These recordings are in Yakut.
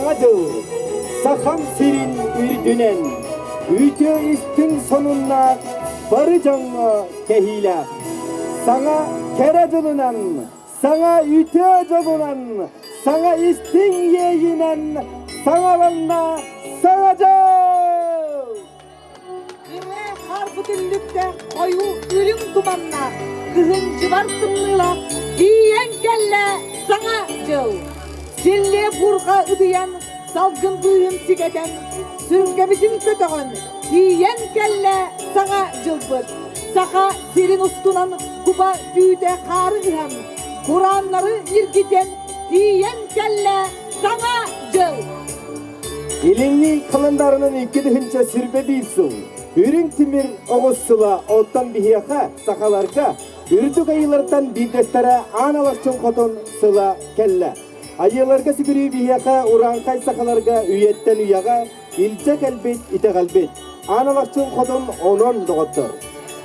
Саҥа дьыл Сахам сирин үрдүнэн үтүө истиҥ сонуннаах бары дьоҥҥо кэһиилээх. Саҥа кэрэ дьылынан, саҥа үтүө дьолунан, саҥа истиҥ иэйиинэн саҥаланна Саҥа дьыл! Үҥэ харбыт үллүктээх хойуу үрүҥ туманнаах, кыһын дьыбар тымныылаах тиийэн кэллэ Саҥа дьыл. Силлиэ бурҕа ытыйан, салгын быыһын сигэтэн, сүргэбитин көтөҕөн, тиийэн кэллэ Саҥа дьылбыт. Саха сирин устунан куба түүтэ хаары ыһан, курааннары ньиргитэн, тиийэн кэллэ Саҥа дьыл. Илиҥҥи халандаарынан 2021 сыл Үрүҥ тимир оҕус сыла оттон биһиэхэ, сахаларга, үрдүк айыылартан биирдэстэрэ Аан Алахчын Хотун сыла кэллэ. Айыыларга сүгүрүү биһиэхэ урааҥхай сахаларга үйэттэн үйэҕэ илдьэ кэлбит итэҕэлбит. Аан Алахчын Хотун онон доҕоттор.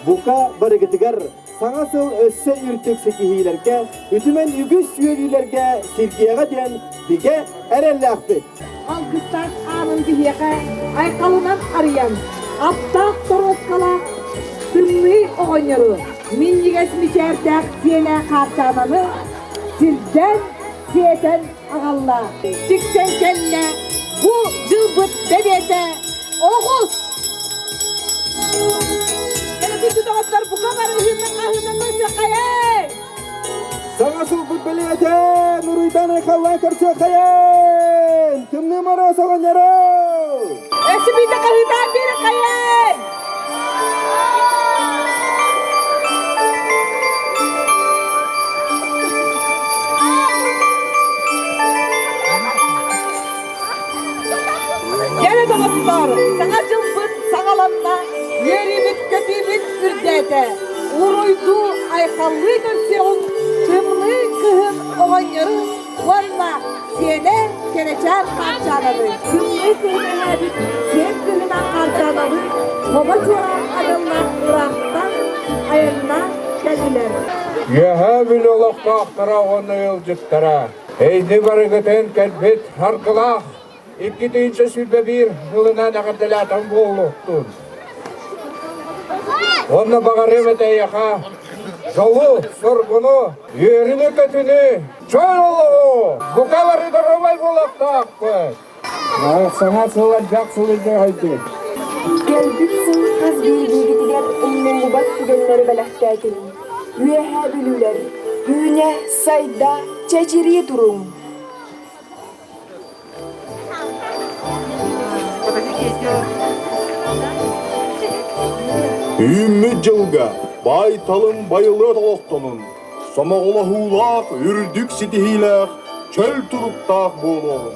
Бука барыгытыгар Саҥа сыл өссө үрдүк ситиһиилэргэ, үтүмэн үгүс үөрүүлэргэ сирдиэҕэ диэн бигэ эрэллээхпит. Алгыстаах аанын биһиэхэ айхалынан арыйан, аптаах торуоскалаах тымныы оҕонньору, минньигэс мичээрдээх сиэнэ Хаарчаананы сирдэн, сиэтэн аҕалла. Тиксэн кэллэ бу дьылбыт бэлиэтэ оҕус! Күндү доҕоттор, бука бары ыһыынан-хаһыынан көрсүөххэйэй! Саҥа сылбыт бэлиэтэ Нуруйдан айхаллаан көрсүөххэйэй! Тымныы Мороз оҕонньоро! Өссө биирдэ хаһыытаан биэриэххэйэй! Дьэ доҕоттоор, саҥа дьылбыт саҕаланна, үөрүүбүт-көтүүбүт үрдээтэ. Уруйдуу, айхаллыы көрсүөҕүҥ тымныы кыһын оҕонньору уонна сиэнэ кэрэчээн Хаарчаананы. Тымныы кыһын эһээбит сиэн кыһына Хаарчаананы хобо чуораан аналлаах ыраахтан айаннаан кэллилэр. Үөһээ Бүлүү олохтоохторо уонна ыалдьыттара Эйди барыгытын кэлбит аргылаах 2021 сылынан эҕэрдэлээтэн буолуохтун. Онно баҕарыам этэ эйиэхэ дьолу, соргуну, үөрүүнү-көтүүнү, чөл олоҕу, бука бары доруобай буолуохтаахпыт. Саҥа сыл элбэх сыл илдьэ Кэлбит сыл хас биирдиигитигэр умнуллубат түгэннэри бэлэхтээтин. Үөһээ Бүлүүлэр, үүнэ, сайда, чэчирии туруҥ! Үүммүт дьылга баай-талым байылыат олохтонун, сомоҕолоһуулаах үрдүк ситиһиилээх чөл туруктаах буолуоҕун.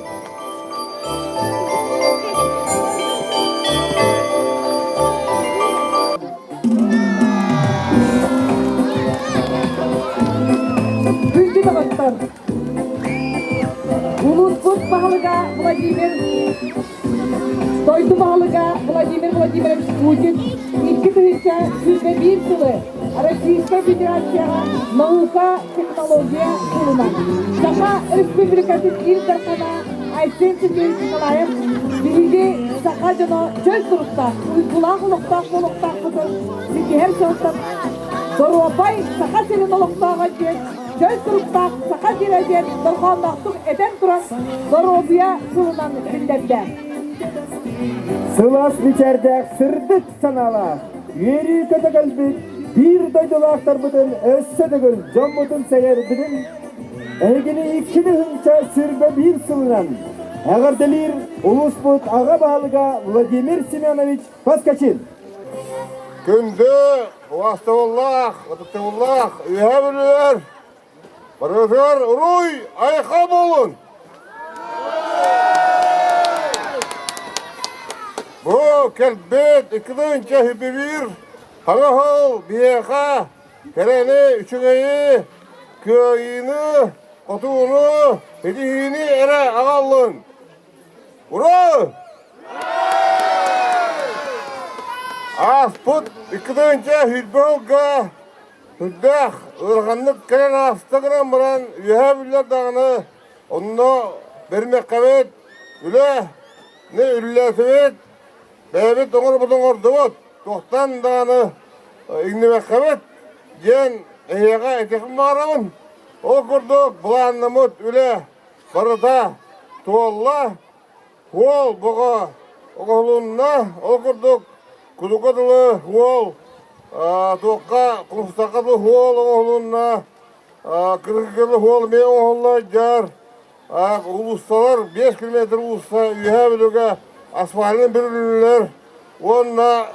Күндү доҕоттор! Улууспут баһылыга Владимир Дойду баһылыга Владимир Владимирович Путин 2021 сылы Российскай Федерацияҕа наука, технология сылынан Саха Республикатын Ил Дархана Айсен Сергеевич Николаев биһиги саха дьоно чөл туруктаах, уйгулаах олохтоох буолуохтаахпытын ситиһэр сыалтан доруобай Саха сирин олохтооҕо диэн чөл туруктаах Саха сирэ диэн дорҕоонноохтук этэн туран доруобуйа сылынан биллэрдэ. Сылаас мичээрдээх сырдык санаалаах, үөрүү көтө кэлбит биир дойдулаахтарбытын өссө төгүл дьоммутун сэҥээрбитин эһигини 2021 сылынан эҕэрдэлиир улууспут аҕа баһылыга Владимир Семенович Поскачин. Күндү убастабыллаах, ытыктабыллаах Үөһээ Бүлүүлэр барыгытыгар уруй, айхал буолун! Бу кэлбит 2021 Саҥа сыл биһиэхэ кэрэни, үчүгэйи, кыайыыны, хотууну, ситиһиини эрэ аҕаллын! Ура! Ааспыт 2021 сылга сүрдээх ыараханнык кэлэн ааста гынан баран үөһээ биллэр даҕаны онно бэримэккэбит. Үлэни үлэлээтибит, бэйэбит оҥорбутун оҥордубут, туохтан даҕаны иҥнибэккэбит диэн эһиэхэ этиэхпин баҕарабын. Ол курдук былааннаммыт үлэ барыта туолла, уол бөҕө оҥоһулунна, ол курдук кудука дылы уол туохха кумустахха дылы уол оҥоһулунна, кыргыгы уол эмиэ оҥоһулла дьар Уулуссалар 5 километр уулусса Үөһээ Бүлүүгэ асфальынан бүрүллүлэр уонна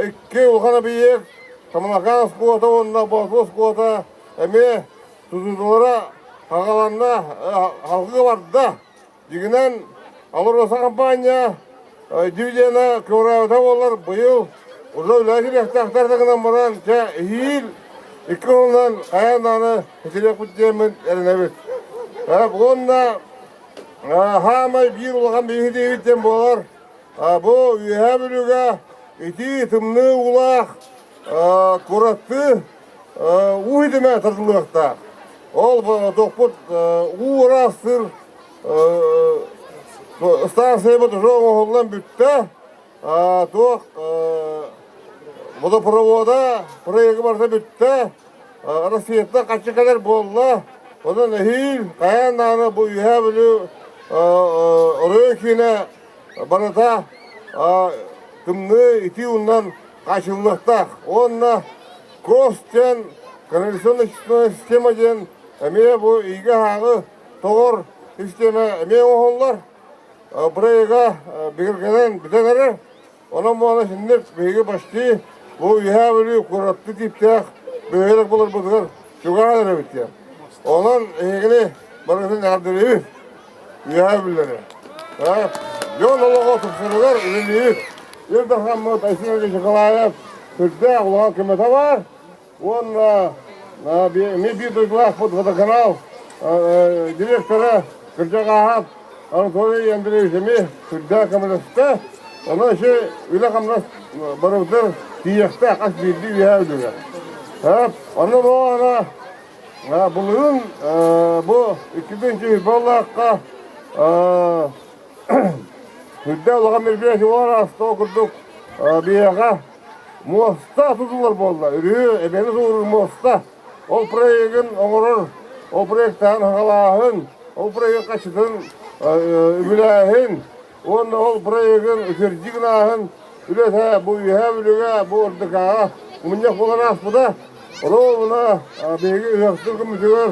икки улахан эбийиэк Тамалакаан оскуолата уонна Боотулу оскуолата эмиэ тутуулара хаҕаланна, халҕыы барда. Дьиҥинэн, АЛРОСА компания дивидена көҕүрээбитэ буоллар быйыл уже үлэҕэ киириэхтээхтэр да гынан баран, дьэ эһиил икки сылынан хайаан даҕаны итириэхпит диэммин эрэнэбит. Уонна хаамай биир улахан биһиги диэбит диэн буолар. Бу Үөһээ Бүлүүгэ итии тымныы уулаах кураттыы уу ситимэ тардыллыахтаах. Ол туохпут уу ыраастыыр станциябыт уже оҥоһуллан бүттэ. Туох водопровода проегы барыта бүттэ. Россияттан хаччы кэлэр буолла. Онон эһиил хайаан даҕаны бу Үөһээ Бүлүү оройуон киинэ барыта тымныы итии уунан хааччыллыахтаах. Уонна КОС диэн канализационная система диэн эмиэ бу иигэ-һааҕы тоҕор система эмиэ оҥоһуллар. Бырайыага бигэргэнэн бүтэн эрэр. Онон буола синник биһиги почти бу Үөһээ Бүлүү куораттыы тииптээх бөһүөлэк буоларбытыгар чугаһаан эрэбит диэн. Онон эһигини барытын эҕэрдэлиибит Үөһээ Бүлүүлэри. Дьон олоҕо тупсарыгар үлэлиибит. Ил Дархаммыт Айсен Николаев сүрдээх улахан көмөтө баар. Уонна эмиэ биир дойдулаахпыт водоканал директора кырдьаҕааһап Анатолий Андреевич эмиэ сүрдээх көмөлөстө. Онон ити үлэ-хамнас барыбытыгар тиийиэхтээх хас биирдии үөһээ үлүгэр. Онно буолана былырыын бу 2000 буоллаахха сүрдээх улахан мероприятие буолар ааста курдук биһиэхэ Муоста тутуллар буолла. Өрүү эбэни туоруур муоста. Ол проегын оҥорор, ол проектаан хаҕалааһын, ол проект хаччытын үбүлээһин уонна ол проегын үтүөрдүү гынааһын үлэтэ бу Үөһээ Бүлүүгэ, бу РДК-ҕа мунньах буолан ааспыта. Ровно биһиги ыһыахтыыр күммүтүгэр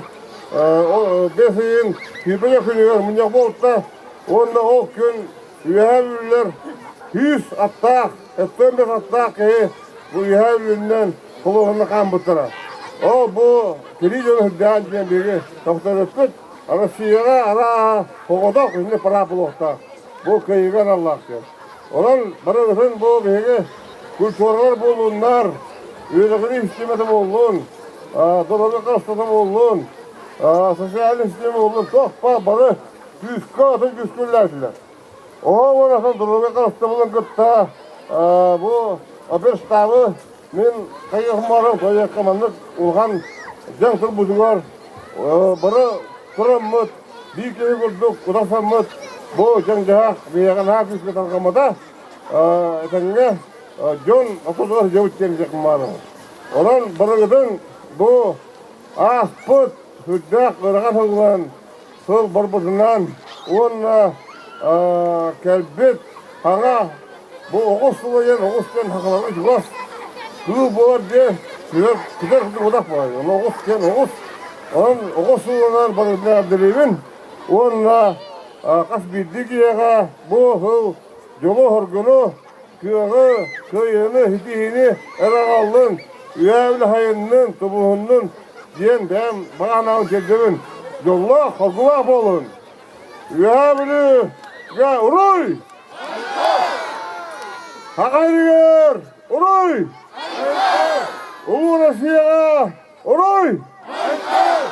бэс ыйын сүүрбэ күнүгэр мунньах буолта уонна ол күн Үөһээ Бүлүүлэр 100 аттаах, өттөн аттаах киһи бу Үөһээ Бүлүүнэн холуоһунна хаамбыттара. Ол бу кирии дьону сырдаан диэн биһиги тохторуппут. Россияҕа арааһа соҕотох инни параап буолуохтаах. Бу кыайыыга аналлаах диэн. Онон барыгытын бу биһиги культуралар буоллуннар, үөрэҕирии системата буоллун, доруобуйа харыстата буоллун, социальнай система буоллун, туох баар бары күүскэ атын күүскүллээтилэр. Оһо уонна доруобуйа харыстабылын кытта бу оперштабы мин хайыахмарым хайыахха маннык улахан дьаҥ турбутугар бары тураммыт биир киһи курдук утарсаммыт бу дьаҥ-дьаһах биһиэхэ наһаа күүскэ тарҕаммата этэҥҥэ дьон ортотугар сылдьабыт диэн дьахмаанабын. Онон барыгытын бу ааспыт сүрдээх ыарахан сылынан сыл барбытынан уонна кэлбит хаҥа бу оҕус сыла диэн оҕус диэн сахаларга чугас кыыл буолар диэн күтэр күтэр кутах буолар ону оҕус диэн оҕус онон оҕус сылынан барытын эҕэрдэлиибин уонна хас биирдии киһиэхэ бу сыл дьолу-соргуну кыаҕы кыайыыны ситиһиини эрэ аҕаллын үөһээ хайыннын тубуһуннун диэн бэйэм баҕа санаабын тиэрдэбин дьоллоох хоргулаах буолун Үөһээ Бүлүүгэ уруй! Саха сиригэр уруй! Улуу Россияҕа уруй!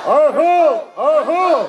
Айхал! Айхал!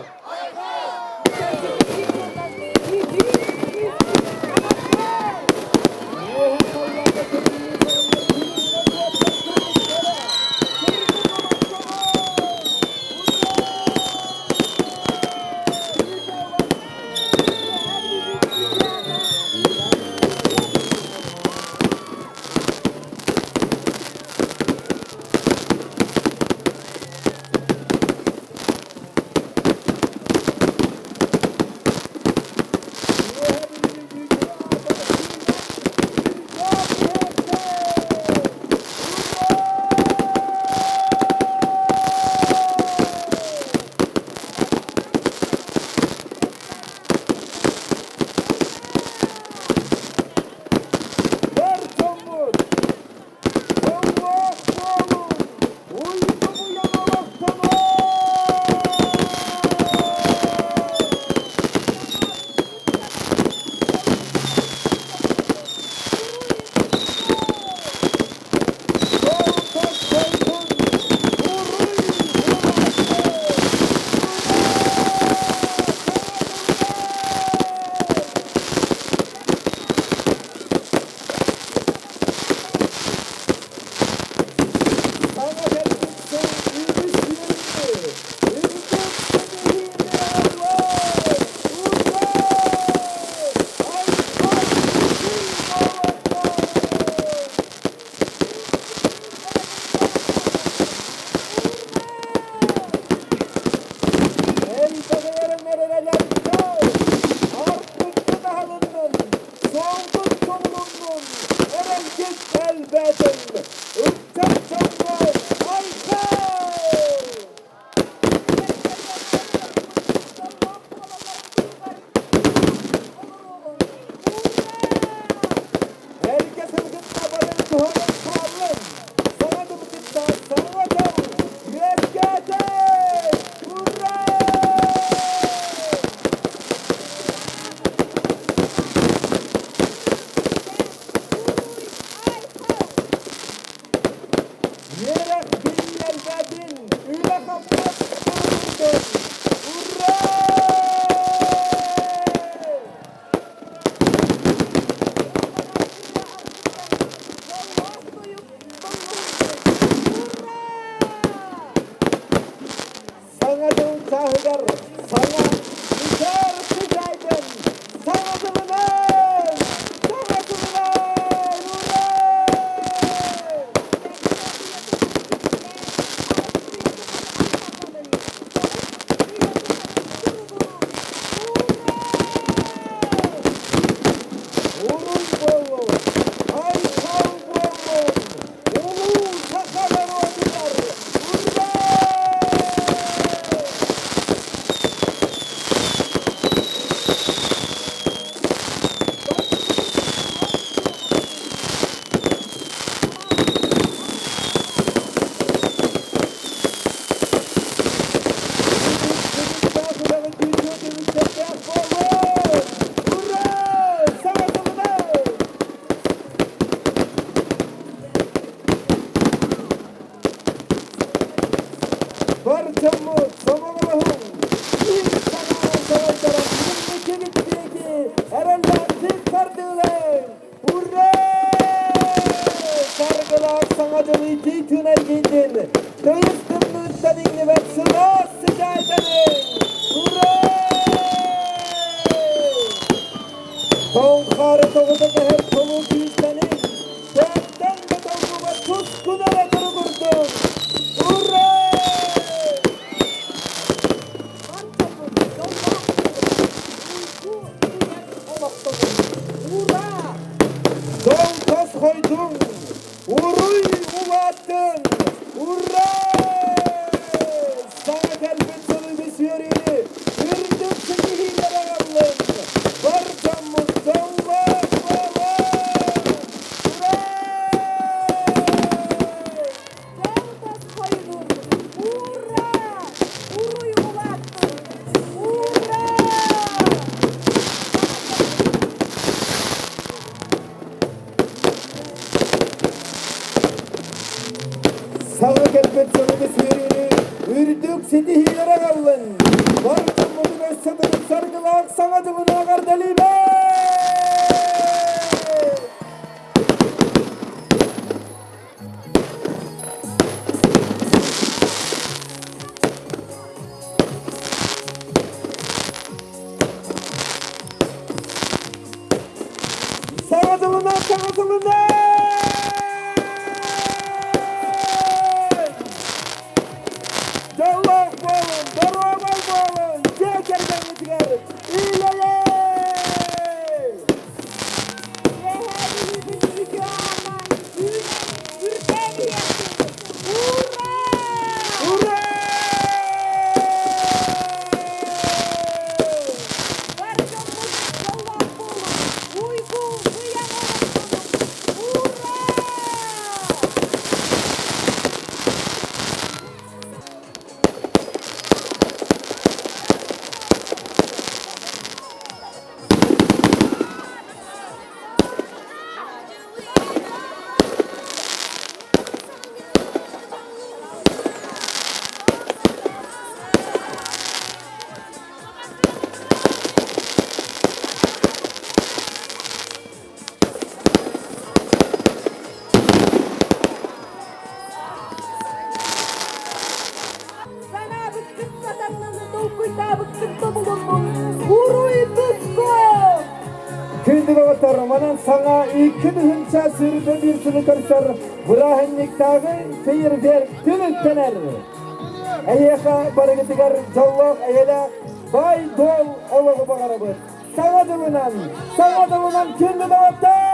элбээтин! Ыччат дьоҥҥо айхал! Эргэ сылгытта баран туһанан хааллын! Саҥа дылгытта саҥа дьол үөскээтин! Ура! Үөрэх биллэрбэтин, үлэ-хамнас туругурдун! Ура! Саҥа дьыл чааһыгар саҥа мичээр сыдьаайдын! Саҥа дьылынан! Саҥа дьылынан! Ура! Уруй буоллун! Айхал буоллун! Улуу саха норуотугар! Ура! Бар дьоммут сомоҕолоһуҥ, биир санаанан салайтаран инникибит диэки эрэллээхтик хардыылаҥ! Ура! Саргылаах саҥа дьыл итии күн эргийдин! Тыйыс тымныыттан иҥнибэт сылаас сыдьаайдарыҥ! Ура! Тоҥ хаары тоҕута кэһэр толуу күүстэниҥ! Тыаттан да толлубат тускун эрэ туругурдуҥ! Ура! Дол хойдуҥ! Уруй улааттын! Ура! Саҥа кэлбит сылы үөрүүнү үрдүк ситиһиилэр аҕаллын! Бар дьоммут дьоллоох буолун! Ура! Ура! Уруй улааттын! Ура! Саҥа кэлбит сылгы сүүрүүнү үрдүк ситиһиилэр аҕаллын! Бар дьоммутун өссө төгүл саргылаах саҥа дьылын эҕэрдэлиибит! Саҥа дьылынан, саҥа дьылынан! Дьоллоох буолун, доруобай буолун, дьиэ кэргэҥҥитигэр илэйэй! Ура! Санаабыккын сатаннаны толкуйдаабыккын тобулуннун уруй туску! Күндү доҕоттор, манан саҥа 2021 сылы көрсөр бырааһынньыктааҕы фейерверк түмүктэнэр. Эһиэхэ барыгытыгар дьоллоох эйэлээх баай-дуол олоҕу баҕарабыт. Саҥа дьылынан, саҥа дьылынан күндү доҕоттор!